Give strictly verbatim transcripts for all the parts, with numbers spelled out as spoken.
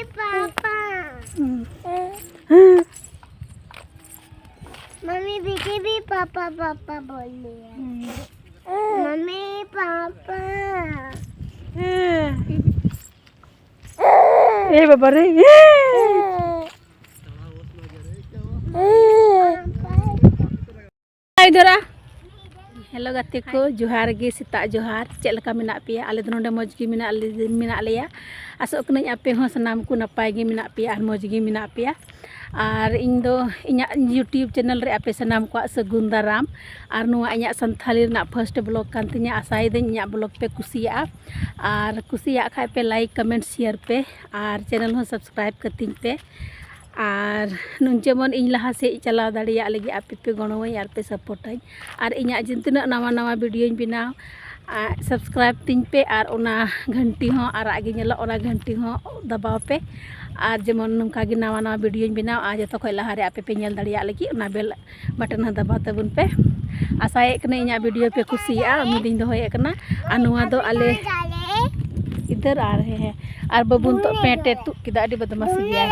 पापा। हम्म। मम्मी पीछे भी पापा पापा बोल रही है। हम्म। Mummy papa. ए बाबा रे। इधर आ। हेलो ᱜᱟᱛᱮ ᱠᱚ, ᱡᱚᱦᱟᱨ ᱜᱮ, ᱥᱮᱛᱟᱜ ᱡᱚᱦᱟᱨ᱾ ᱪᱮᱫ ᱞᱮᱠᱟ ᱢᱮᱱᱟᱜ ᱯᱮᱭᱟ? ᱟᱞᱮ ᱫᱚ ᱱᱚᱰᱮ ᱢᱚᱡᱽ ᱜᱮ ᱢᱮᱱᱟᱜ ᱞᱮ, ᱢᱮᱱᱟᱜ ᱞᱮᱭᱟ᱾ ᱟᱥᱚᱜ ᱠᱟᱹᱱᱟᱹᱧ ᱟᱯᱮ ᱦᱚᱸ ᱥᱟᱱᱟᱢ ᱠᱚ ᱱᱟᱯᱟᱭ ᱜᱮ ᱢᱮᱱᱟᱜ ᱯᱮᱭᱟ ᱟᱨ ᱢᱚᱡᱽ ᱜᱮ ᱢᱮᱱᱟᱜ ᱯᱮᱭᱟ᱾ ᱟᱨ ᱤᱧ ᱫᱚ ᱤᱧᱟᱹᱜ YouTube ᱪᱮᱱᱮᱞ ᱨᱮ ᱟᱯᱮ ᱥᱟᱱᱟᱢ ᱠᱚᱣᱟᱜ ᱥᱟᱹᱜᱩᱱ ᱫᱟᱨᱟᱢ᱾ ᱟᱨ ᱱᱚᱣᱟ ᱤᱧᱟᱹᱜ ᱥᱟᱱᱛᱷᱟᱞᱤ ᱨᱮᱱᱟᱜ ᱯᱷᱟᱥᱴ ᱵᱞᱚᱜ ᱠᱟᱱ ᱛᱤᱧᱟᱹ᱾ ᱟᱥᱟᱭᱮᱫᱟᱹᱧ ᱤᱧᱟᱹᱜ ᱵᱞᱚᱜ ᱯᱮ ᱠᱩᱥᱤᱭᱟᱜᱼᱟ᱾ ᱟᱨ ᱠᱩᱥᱤᱭᱟᱜ ᱠᱷᱟᱡ ᱯᱮ ᱞᱟᱭᱤᱠ, ᱠᱚᱢᱮᱱᱴ, ᱥᱮᱭᱟᱨ ᱯᱮ᱾ ᱟᱨ ᱪᱮᱱᱮᱞ ᱦᱚᱸ ᱥᱟᱵᱥᱠᱨᱟᱭᱤᱵᱽ ᱠᱟᱹᱛᱤᱧ ᱯᱮ᱾ ᱟᱨ ᱱᱩᱱ ᱡᱮᱢᱚᱱ ᱤᱧ ᱞᱟᱦᱟ ᱥᱮᱫ ᱪᱟᱞᱟᱣ ᱫᱟᱲᱮᱭᱟᱜ ᱞᱟᱹᱜᱤᱫ ᱟᱯᱮ ᱯᱮ ᱜᱚᱲᱚᱣᱟᱹᱧ ᱟᱨ ᱯᱮ ᱥᱟᱯᱳᱨᱴᱟᱹᱧ᱾ ᱟᱨ ᱤᱧᱟᱹᱜ ᱡᱟᱦᱟᱸ ᱛᱤᱱᱟᱹᱜ ᱱᱟᱣᱟ ᱱᱟᱣᱟ ᱵᱷᱤᱰᱤᱭᱳᱧ ᱵᱮᱱᱟᱣ, ᱟᱨ ᱥᱟᱵᱥᱠᱨᱟᱭᱤᱵᱽ ᱛᱤᱧ ᱯᱮ ᱟᱨ ᱚᱱᱟ ᱜᱷᱟᱱᱴᱤ ᱦᱚᱸ ᱟᱨᱟᱜ ᱜᱮ ᱧᱮᱞᱚᱜ, ᱚᱱᱟ ᱜᱷᱟᱱᱴᱤ ᱦᱚᱸ ᱫᱟᱵᱟᱣ ᱯᱮ᱾ ᱟᱨ ᱡᱮᱢᱚᱱ ᱱᱚᱝᱠᱟ ᱜᱮ ᱱᱟᱣᱟ ᱱᱟᱣᱟ ᱵᱷᱤᱰᱤᱭᱳᱧ ᱵᱮᱱᱟᱣᱟ, ᱡᱚᱛᱚ ᱠᱷᱚᱱ ᱞᱟᱦᱟ ᱨᱮ ᱟᱯᱮ ᱯᱮ ᱧᱮᱞ ᱫᱟᱲᱮᱭᱟᱜ ᱞᱟᱹᱜᱤᱫ ᱚᱱᱟ ᱵᱮᱞ ᱵᱟᱴᱚᱱ ᱦᱚᱸ ᱫᱟᱵᱟᱣ ᱛᱟᱵᱚᱱ ᱯᱮ᱾ ᱟᱥᱟᱭᱮᱫ ᱠᱟᱹᱱᱟᱹᱧ ᱤᱧᱟᱹᱜ ᱵᱷᱤᱰᱤᱭᱳ ᱯᱮ ᱠᱩᱥᱤᱭᱟᱜᱼᱟ, ᱩᱢᱤᱫ ᱤᱧ ᱫᱚᱦᱚᱭᱮᱫ ᱠᱟᱱᱟ᱾ ᱟᱨ ᱱᱚᱣᱟ ᱫᱚ ᱟᱞᱮ ᱤᱫᱷᱟᱨ ᱟ ᱨᱮᱦᱮ ᱦᱮᱸ᱾ ᱟᱨ ᱵᱟᱹᱵᱩ ᱱᱤᱛᱚᱜ ᱯᱮᱸᱴ ᱮ ᱛᱩᱫ ᱠᱮᱫᱟ, ᱟᱹᱰᱤ ᱵᱚᱫᱢᱟᱥᱤ ᱜᱮᱭᱟ᱾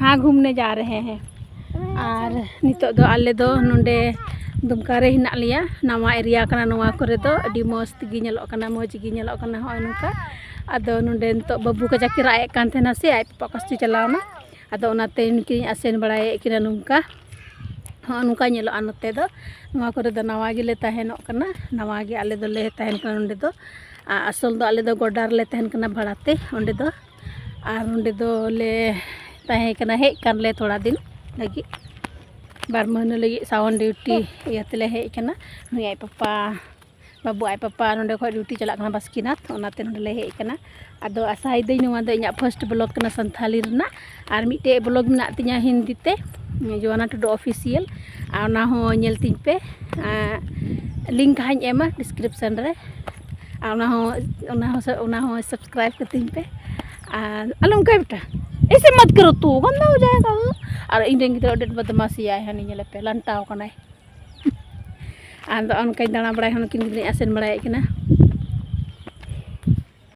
ᱦᱮᱸ, ᱜᱷᱩᱢᱱᱮ ᱡᱟ ᱨᱮᱦᱮ ᱦᱮᱸ᱾ ᱟᱨ ᱱᱤᱛᱚᱜ ᱫᱚ ᱟᱞᱮ ᱫᱚ ᱱᱚᱰᱮ ᱫᱩᱢᱠᱟ ᱨᱮ ᱦᱮᱱᱟᱜ ᱞᱮᱭᱟ᱾ ᱱᱟᱣᱟ ᱮᱨᱤᱭᱟ ᱠᱟᱱᱟ ᱱᱚᱣᱟ ᱠᱚᱨᱮ ᱫᱚ, ᱟᱹᱰᱤ ᱢᱚᱡᱽ ᱛᱮᱜᱮ ᱧᱮᱞᱚᱜ ᱠᱟᱱᱟ, ᱢᱚᱡᱽ ᱜᱮ ᱧᱮᱞᱚᱜ ᱠᱟᱱᱟ ᱦᱚᱸᱜᱼᱚᱭ ᱱᱚᱝᱠᱟ᱾ ᱟᱫᱚ ᱱᱚᱰᱮ ᱱᱤᱛᱚᱜ ᱵᱟᱹᱵᱩ ᱠᱟᱡᱟᱠ ᱮ ᱨᱟᱜ ᱮᱫ ᱠᱟᱱ ᱛᱟᱦᱮᱱᱟ ᱥᱮ, ᱟᱡ ᱯᱟᱯᱟ ᱚᱠᱟ ᱥᱮᱫ ᱪᱟᱞᱟᱣᱱᱟ᱾ ᱟᱫᱚ ᱚᱱᱟᱛᱮ ᱱᱩᱠᱤᱱ ᱟᱥᱮᱱ ᱵᱟᱲᱟᱭᱮᱫ ᱠᱤᱱᱟ ᱱᱚᱝᱠᱟ᱾ ᱦᱚᱸᱜᱼᱚ ᱱᱚᱝᱠᱟ ᱧᱮᱞᱚᱜᱼᱟ ᱱᱚᱛᱮ ᱫᱚ᱾ ᱱᱚᱣᱟ ᱠᱚᱨᱮ ᱫᱚ ᱱᱟᱣᱟ ᱜᱮᱞᱮ ᱛᱟᱦᱮᱱᱚᱜ ᱠᱟᱱᱟ, ᱱᱟᱣᱟ ᱜᱮ ᱟᱞᱮ ᱫᱚᱞᱮ ᱛᱟᱦᱮᱱ ᱠᱟᱱᱟ ᱱᱚᱸᱰᱮ ᱫᱚ᱾ ᱟᱨ ᱟᱥᱚᱞ ᱫᱚ ᱟᱞᱮ ᱫᱚ ᱜᱚᱰᱟ ᱨᱮᱞᱮ ᱛᱟᱦᱮᱱ ᱠᱟᱱᱟ ᱵᱷᱟᱲᱟᱛᱮ ᱚᱸᱰᱮ ᱫᱚ᱾ ᱟᱨ ᱱᱚᱸᱰᱮ ᱫᱚᱞᱮ ᱛᱟᱦᱮᱸ ᱠᱟᱱᱟ, ᱦᱮᱡ ᱠᱟᱱ ᱞᱮ ᱛᱷᱚᱲᱟ ᱫᱤᱱ ᱞᱟᱹᱜᱤᱫ, ᱵᱟᱨ ᱢᱟᱹᱦᱱᱟᱹ ᱞᱟᱹᱜᱤᱫ ᱥᱟᱣᱚᱱ ᱰᱤᱭᱩᱴᱤ ᱤᱭᱟᱹ ᱛᱮᱞᱮ ᱦᱮᱡ ᱠᱟᱱᱟ᱾ ᱱᱩᱭ ᱟᱡ ᱯᱟᱯᱟ, ᱵᱟᱹᱵᱩ ᱟᱡ ᱯᱟᱯᱟ ᱱᱚᱸᱰᱮ ᱠᱷᱚᱡ ᱰᱤᱭᱩᱴᱤ ᱪᱟᱞᱟᱜ ᱠᱟᱱᱟ ᱵᱟᱥᱠᱤᱱᱟᱛᱷ, ᱚᱱᱟᱛᱮ ᱱᱚᱸᱰᱮ ᱞᱮ ᱦᱮᱡ ᱠᱟᱱᱟ᱾ ᱟᱫᱚ ᱟᱥᱟᱭᱮᱫᱟᱹᱧ ᱱᱚᱣᱟ ᱫᱚ ᱤᱧᱟᱹᱜ ᱯᱷᱟᱥᱴ ᱵᱞᱚᱜ ᱠᱟᱱᱟ ᱥᱟᱱᱛᱷᱟᱞᱤ ᱨᱮᱱᱟᱜ᱾ ᱟᱨ ᱢᱤᱫᱴᱮᱡ ᱵᱞᱚᱜ ᱢᱮᱱᱟᱜ ᱛᱤᱧᱟᱹ ᱦᱤᱱᱫᱤ ᱛᱮ, ᱡᱳᱣᱟᱱᱟ ᱴᱩᱰᱩ ᱚᱯᱷᱤᱥᱤᱭᱟᱞ, ᱟᱨ ᱚᱱᱟ ᱦᱚᱸ ᱧᱮᱞ ᱛᱤᱧ ᱯᱮ᱾ ᱟᱨ ᱞᱤᱝᱠ ᱦᱟᱸᱜ ᱤᱧ ᱮᱢᱟ ᱰᱤᱥᱠᱨᱤᱯᱥᱚᱱ ᱨᱮ᱾ ᱟᱨ ᱚᱱᱟ ᱦᱚᱸ, ᱚᱱᱟ ᱦᱚᱸ, ᱚᱱᱟ ᱦᱚᱸ ᱥᱟᱵᱥᱠᱨᱟᱭᱤᱵᱽ ᱠᱟᱹᱛᱤᱧ ᱯᱮ᱾ ᱟᱨ ᱟᱞᱚᱢ ᱚᱱᱠᱟᱭ ᱵᱮᱴᱟ, ᱮᱭᱥᱮ ᱢᱚᱛ ᱠᱟᱨᱳ ᱛᱩ, ᱜᱟᱱᱫᱟ ᱦᱳ ᱡᱟᱭᱮᱜᱟ ᱦᱳ᱾ ᱟᱨ ᱤᱧ ᱨᱮᱱ ᱜᱤᱫᱽᱨᱟᱹ ᱟᱹᱰᱤ ᱟᱸᱴ ᱵᱚᱫᱢᱟᱥᱤᱭᱟᱭ, ᱦᱟᱹᱱᱤ ᱧᱮᱞᱮ ᱯᱮ, ᱞᱟᱱᱴᱟᱣ ᱠᱟᱱᱟᱭ᱾ ᱟᱫᱚ ᱚᱱᱠᱟᱧ ᱫᱟᱬᱟ ᱵᱟᱲᱟᱭ ᱦᱚᱸ ᱱᱩᱠᱤᱱ ᱜᱤᱫᱽᱨᱟᱹᱧ ᱟᱥᱮᱱ ᱵᱟᱲᱟᱭᱮᱫ ᱠᱤᱱᱟ᱾